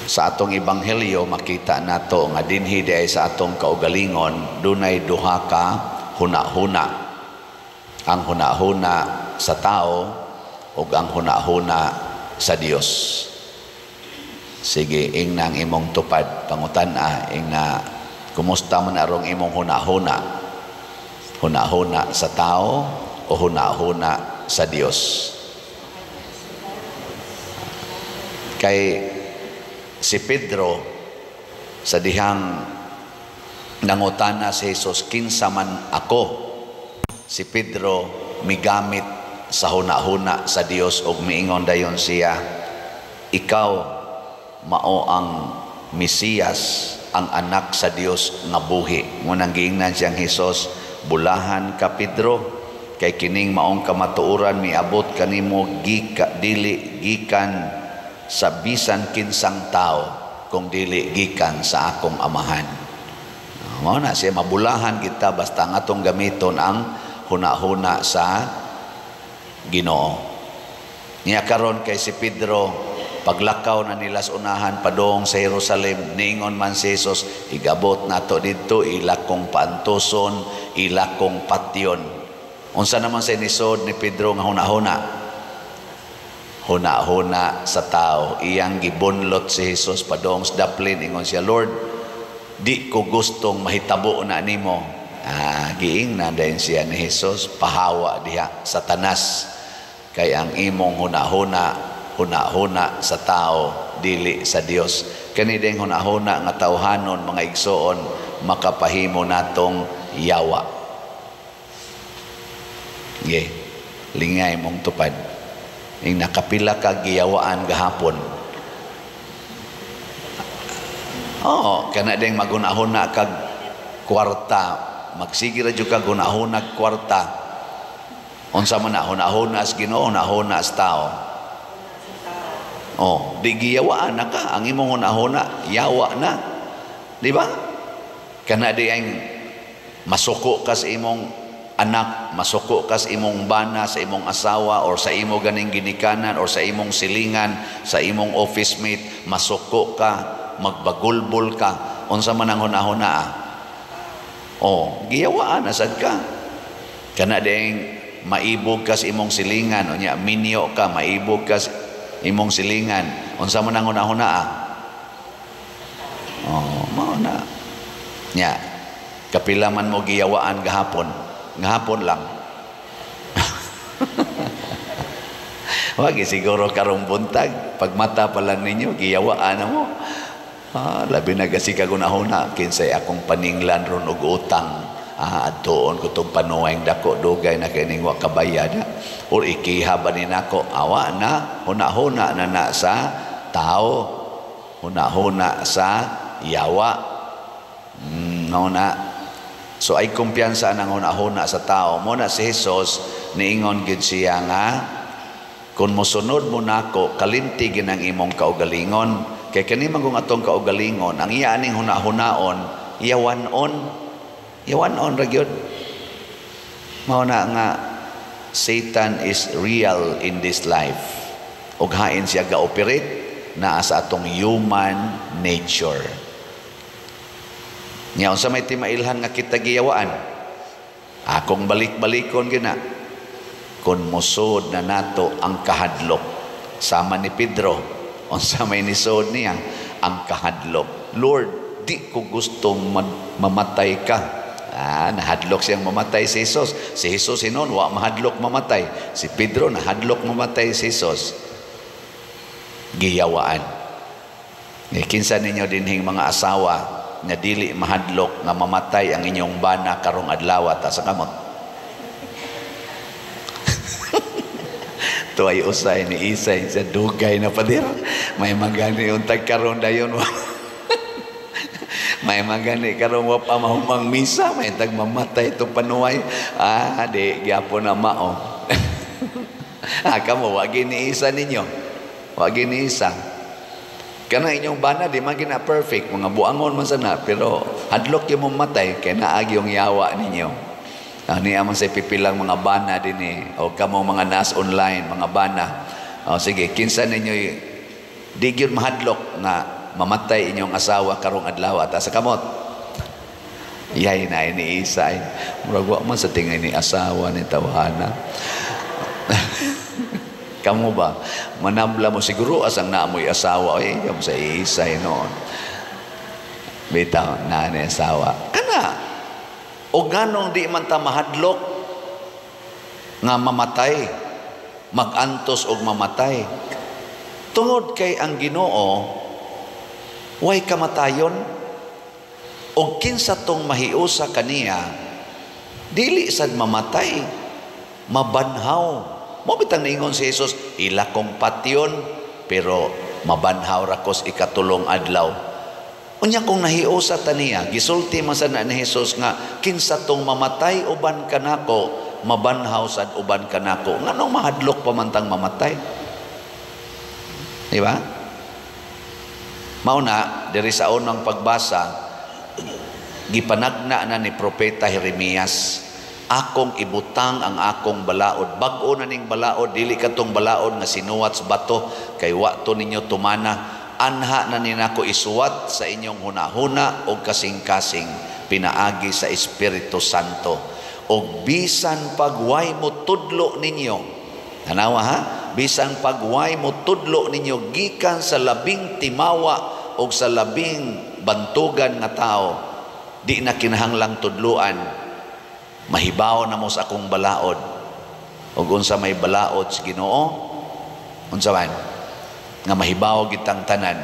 Sa atong ebanghelyo, makita nato nga dinhi diay sa atong kaugalingon dunay duha ka huna-huna: ang huna-huna sa tao ug ang huna-huna sa Dios. Sige, ingna ang imong tupad, pangutan-a, ingna kumusta man arong imong huna-huna? Huna-huna sa tao o huna-huna sa Dios? Kay si Pedro, sa dihang nangutana si Jesus, "Kinsa man ako?" si Pedro migamit sa huna-huna sa Dios ug miingon dayon siya, "Ikaw mao ang Mesiyas, ang anak sa Dios nga buhi." Munang giingnan siyang Hesus, "Bulahan ka, Pedro, kay kining maong kamatuoran miabot kanimo gika dili gikan sa bisan kinsang tao kung dili gikan sa akong Amahan." Mao na siya, mabulahan kita basta ang atong gamiton ang huna-huna sa Ginoo. Niya karon, kay si Pedro, paglakaw na nila sa unahan padung sa Jerusalem, niingon man si Jesus, "Igabot nato didto, ila kong paantuson, ila kong patyon." Unsa naman sa nisod ni Pedro nga huna-huna? Huna-huna sa tao. Iyang gibunlot si Jesus padung sa daplin. Ingon siya, "Lord, di ko gustong mahitabo na nimo." Ah, giingnan din siya ni Jesus, "Pahawa diha, Satanas, kay ang imong hunahuna, hunahuna sa tao, dili sa Dios." Kani ding hunahuna nga tawhanon, mga igsoon, makapahimo natong yawa. Ge, lingay mong tupad. Ing nakapila ka giyawaan gahapon? Oo, kana ding magunahuna kag kwarta, magsige ra jud kag hunahuna kwarta. Unsa man na, hunahuna sa Ginoo, hunahuna sa tao? Oh, di giyawaan na ka, ang imong hunahuna, yawa na. Di ba? Kana di ang masuko ka sa imong anak, masuko ka sa imong bana, sa imong asawa, or sa imo ganing ginikanan, or sa imong silingan, sa imong office mate, masuko ka, magbagulbol ka. Unsa man ang hunahuna? Ah? Oh, giyawaan na sad ka. Kana ding maibog ka sa imong silingan, unya minyo ka, maibog ka sa imong silingan. Unsa man ang hunahuna? Ah? Oh, mao na. Nya, kapila man mo giyawaan gahapon? Gahapon lang. Wag siguro karong buntag, pagmata pa lang ninyo giyawaan na mo. Ah, labi na kasi kagunahuna, "Kinsay akong paninglan ron og utang? Ah, adtuon ko tong panuwang dako, dugay na kining wa kabayad or ikiha ba ni nako?" Awa na, huna-huna na na sa tao, huna-huna sa yawa. No na. So ay kumpiyansa ng huna-huna sa tao. Mo na si Jesus, niingon gid siya nga kung mosunod mo nako, kalinti ang imong kaugalingon, kay kani man kung atong kaugalingon, ang iya aning huna-hunaon, yawan-on, yawan-on ra gyud. Mao na nga Satan is real in this life ug hain siya ga-operate naa sa atong human nature. Nya unsa may timailhan nga kita giyawaan? Akong balik-balikon gina, kung musod na nato ang kahadlok sama ni Pedro. Unsa may nisod niya? Ang kahadlok. "Lord, di ko gustong mamatay ka." Ah, nahadlok siyang mamatay si Jesus. Si Jesus hinon wa mahadlok mamatay. Si Pedro nahadlok mamatay si Jesus. Giyawaan. Eh, kinsa ninyo dinhing mga asawa nga dili mahadlok nga mamatay ang inyong bana karong adlaw? Ta sa kamot. Tuay usay ni Isay sa dugay na pader. May magani untag karon dayon. May magani karon wa pa mahumang misa, may tag mamatay to panuway. Ah, di gyapon na mao. Ah, kamo wa gini isa ninyo. Wa gini isa. Kana inyong bana di man gina perfect, mga buangon man sana, pero hadlok yung mamatay kay naagi yung yawa ninyo. Ah, niya man sa pipilang mga bana din eh. O kamo mga nas online, mga bana. O sige, kinsa ninyo di gyud mahadlok nga mamatay inyong asawa karong adlaw? Taas sa kamot. Yay na ni Isay. Murag wa man sa tingay ni asawa ni tawhana. Kamu ba? Manabla mo siguro asang naamoy asawa. Ay, kamu sa Isay noon. Bitaw, naa ni asawa. Kana, o ganong di man ta mahadlok nga mamatay, magantos og mamatay. Tungod kay ang Ginoo, way kamatayon, og kinsa tong mahiusa kaniya, dili sad mamatay, mabanhaw. Mo bitang niingon si Jesus, ila kong patyon, pero mabanhaw ra kos ikatulong adlaw. Unya kung nahiusa ta niya, gisulti man sad na ni Jesus nga kinsa tong mamatay uban kanako, mabanhaw sad uban kanako. Nganong mahadlok pa man tang mamatay? Di ba? Mao na diri sa unang pagbasa, gipanagna na ni Propeta Jeremias, akong ibutang ang akong balaod. Bag-o na ning balaod, dili katong balaod nga sinuwat sa bato kay wa to ninyo tumana. Anha na ni nako isuwat sa inyong hunahuna og kasing-kasing pinaagi sa Espiritu Santo. Og bisan pagway mo tudlo ninyo, tanawa ha, bisan pagway mo tudlo ninyo gikan sa labing timawa og sa labing bantugan nga tao, di na kinahanglang tudluan, mahibaw na mo sa akong balaod. Og unsa may balaod sa Ginoo? Unsa man? Nga mahibaw gitang tanan.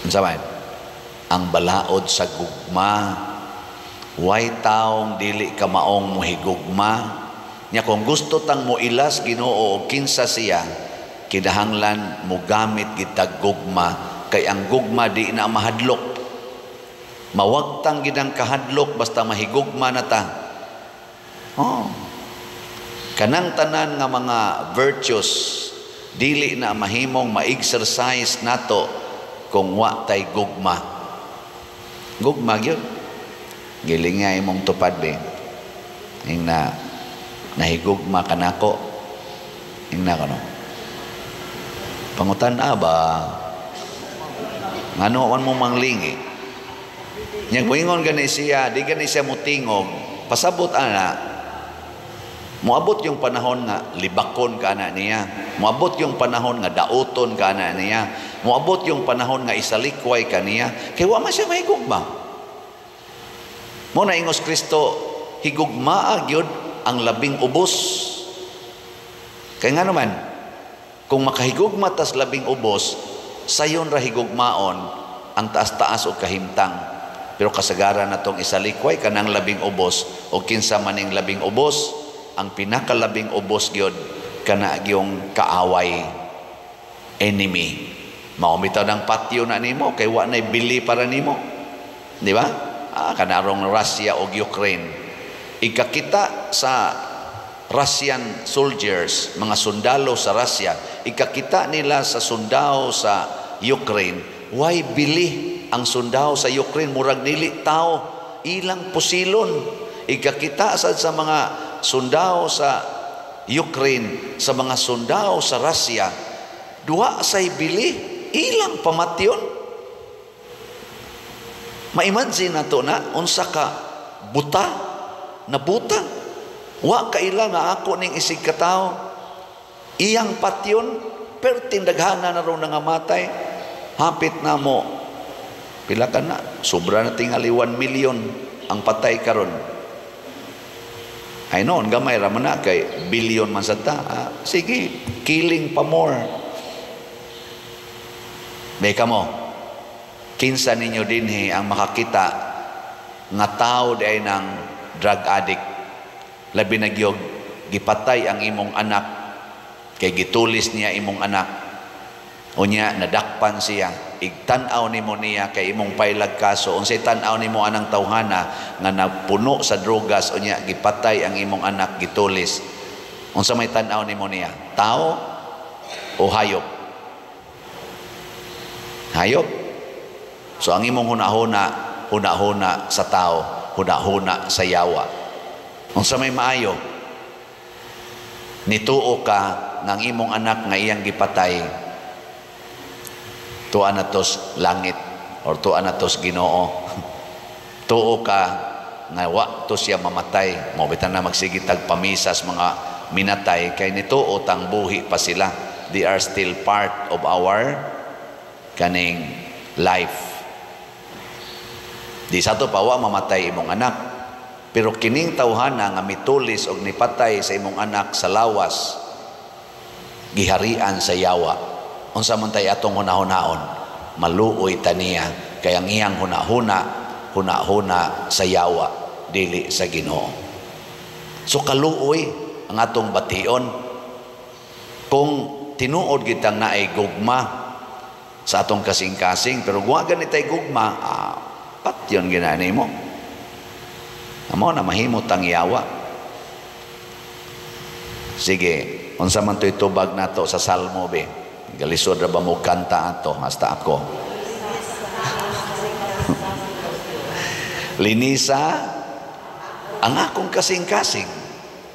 Unsa man? Ang balaod sa gugma. Way taong dili ka maong mohigugma. Nya kung gusto tang moilas Ginoo og kinsa siya, kinahanglan mogamit gitag gugma, kay ang gugma di na mahadlok. Mawagtang gidang kahadlok basta mahigugma na ta. Oh. Kanang tanan nga mga virtues dili na mahimong ma-exercise nato kung wa tay gugma. Gugma gyud. Giling nga imong tupad be. Ing na nahigugma kanako. Ing na kano. Pangutan-a ba? Ngano man mo manglingi? Nya moingon gani siya, di gani siya mutingog. Pasabot ana, moabot yung panahon nga libakon ka ana niya. Moabot yung panahon nga dauton ka ana niya. Moabot yung panahon nga isalikway ka niya. Kay wa man siya mahigugma. Mo na ingos Kristo, higugmaa gyud ang labing ubos. Kay nga naman, kung makahigugma tas labing ubos, sayon ra higugmaon ang taas-taas og kahimtang. Pero kasagaran na tong isalikway kanang labing ubos o kinsa maning labing ubos, ang pinakalabing ubos gyud kana gyung kaaway, enemy. Mao bitaw ng patyo na nimo kay wa nay bili para nimo. Di ba? Kanarong Russia o Ukraine. Ikakita sa Russian soldiers, mga sundalo sa Russia, ikakita nila sa sundao sa Ukraine, why bili ang sundao sa Ukraine, murag nili tao, ilang pusilon. Ikakita sad sa mga sundao sa Ukraine, sa mga sundao sa Russia, duha say bili, ilang pamatyon. Ma-imagine nato na unsa ka buta, nabuta. Wa kaila nga ako ning isig katawo. Iyang patyon, pero tindaghana na ron nangamatay. Hapit na mo. Pila ka na? Sobra na tingali 1 million ang patay karon. Ay noon, gamay ra man na kay billion man sa ta. Sige, killing pa more. May kamo, kinsa ninyo dinhi ang makakita nga tao di ay ng drug addict. Labi na gyud gipatay ang imong anak kay gitulis niya imong anak. Unya nadakpan siya, igtan-aw nimo niya kay imong pailag kaso. Unsay tan-aw nimo anang tawhana nga napuno sa drogas, unya gipatay ang imong anak, gitulis. Unsa may tan-aw nimo niya? Tao o hayop? Hayop. So ang imong hunahuna, hunahuna sa tao, hunahuna sa yawa. Unsa may maayo? Nituo ka ng imong anak nga iyang gipatay, Tuan na tos langit or tuan na tos Ginoo. Tuo ka nga wa to siya mamatay. Mao bitan na magsige tag pamisas mga minatay kay nituo tang buhi pa sila. They are still part of our kaning life. Di sa to pa wa mamatay imong anak. Pero kining tawhana nga mitulis og nipatay sa imong anak sa lawas, giharian sa yawa. Unsa man tay atong hunahunaon? Maluoy taniya kay ang iyang hunahuna, hunahuna sa yawa, dili sa Ginoo. So kaluoy ang atong bation kung tinuod kitang naay gugma sa atong kasing-kasing, pero kung gani tay gugma, patyon ginani mo. Amo na mahimot ang yawa. Sige, unsa man to'y tubag nato sa Salmo be? Galisod ra ba mo kanta ato hasta ako? Linisa ang akong kasing-kasing.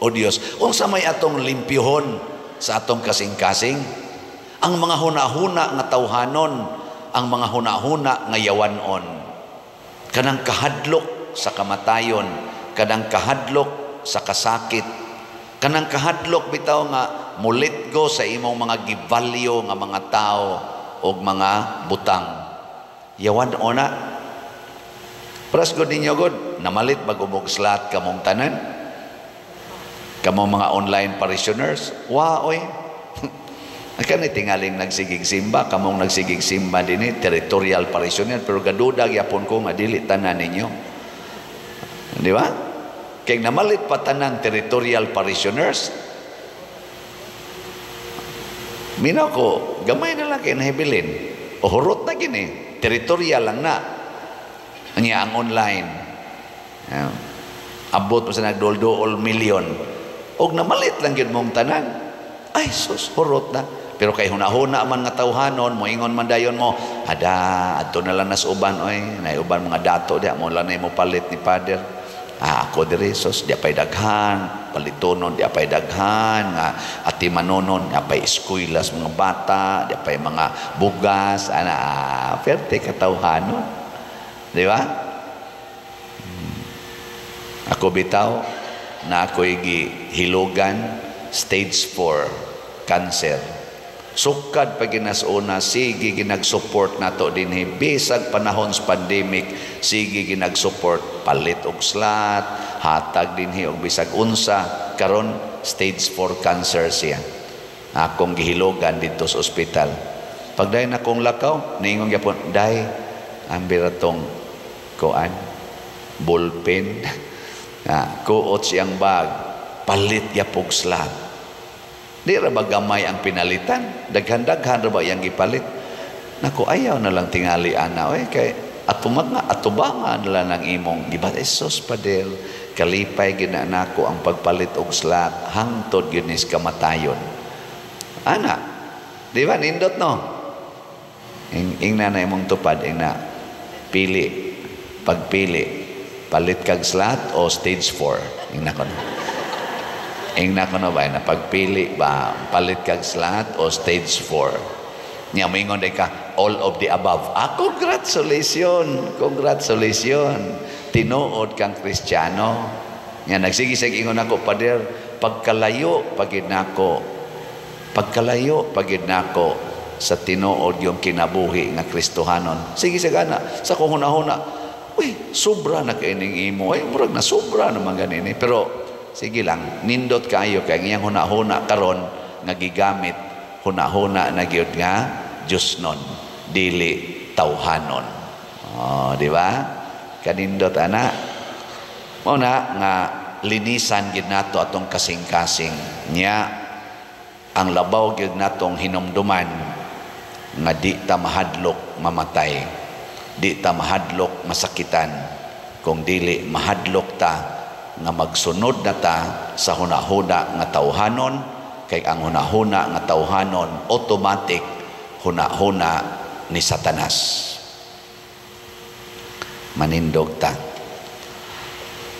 O Dios, unsa may atong limpyohon sa atong kasing-kasing? Ang mga hunahuna nga tawhanon, ang mga hunahuna nga yawanon. Kanang kahadlok sa kamatayon, kanang kahadlok sa kasakit, kanang kahadlok bitaw nga mulit go sa imong mga givalyo nga mga tao og mga butang. Yawan o na. Pras god ninyo god, namalit bag umog slat kamong tanan. Kamong mga online parishioners, wa oy. Kani tingaling nagsigig simba, kamong nagsigig simba dinhi, territorial parishioner, pero gaduda gyapon ko nga dili tanan ninyo. Di ba? Kay namalit pa tanan territorial parishioners, minaw ko, gamay na lang kay nahibilin. O hurot na gini, territorial lang na. Anya ang online. Yeah. Abot mo sa nagdol-dool milyon. Og namalit lang gyud mong tanan. Ay sus, hurot na. Pero kay hunahuna man nga tawhanon, moingon man dayon mo, ada, adto na lang nas uban oy, nay uban mga dato diha mo lang mo palit ni Father. Ah, ako diri sus, di pay daghan, palitonon di pay daghan, nga ati manonon, di pay eskwela mga bata, di pay mga bugas, ana, perte katawhanon. Di ba? Ako bitaw na ako'y gihilogan stage 4 cancer. Sukad pa ginasuna, sige ginag-support nato dinhi bisag panahon sa pandemic, sige ginag-support palit og slat, hatag dinhi og bisag unsa. Karon stage 4 cancer siya. Akong gihilogan didto sa ospital. Pagdayon akong lakaw, niingon gyapon, "Day, ambira tong kuan ballpen." Ah, kuot siyang bag, palit gyapog slat. Di ra ba gamay ang pinalitan? Daghan-daghan ra ba iyang gipalit? Nako, ayaw na lang tingali ana oy kay atumag nga atubangan na lang ang imong giba. Sus Padel, kalipay gina nako ang pagpalit og slat hangtod gyud nis kamatayon. Ana, di ba nindot no? Ingna na imong tupad, ingna pili, pagpili, palit kag slat o stage 4. Ingna ko no. Ingna ko no ba, na pagpili ba, palit kag slat o stage 4. Nya moingon day ka, all of the above. Ah, congratulations, congratulations. Tinuod kang Kristiyano. Nya nagsige sig ingon ako, Pader, pagkalayo pagid nako, pagkalayo pagid nako sa tinuod yung kinabuhi nga Kristohanon. Sige sa gana, sa kong hunahuna, uy, sobra na kaining imo. Ay, murag na sobra naman ganini. Pero sige lang, nindot kaayo kay ang iyang hunahuna karon nga gigamit, hunahuna na gyud nga Diyos nun, dili tawhanon. Oh, di ba? Kanindot ana. Mao na nga linisan gyud nato atong kasing-kasing. Nya ang labaw gyud natong hinumduman nga di ta mahadlok mamatay, di ta mahadlok masakitan, kung dili mahadlok ta nga magsunod na ta sa hunahuna nga tawhanon, kay ang hunahuna nga tawhanon automatic hunahuna ni Satanas. Manindog ta.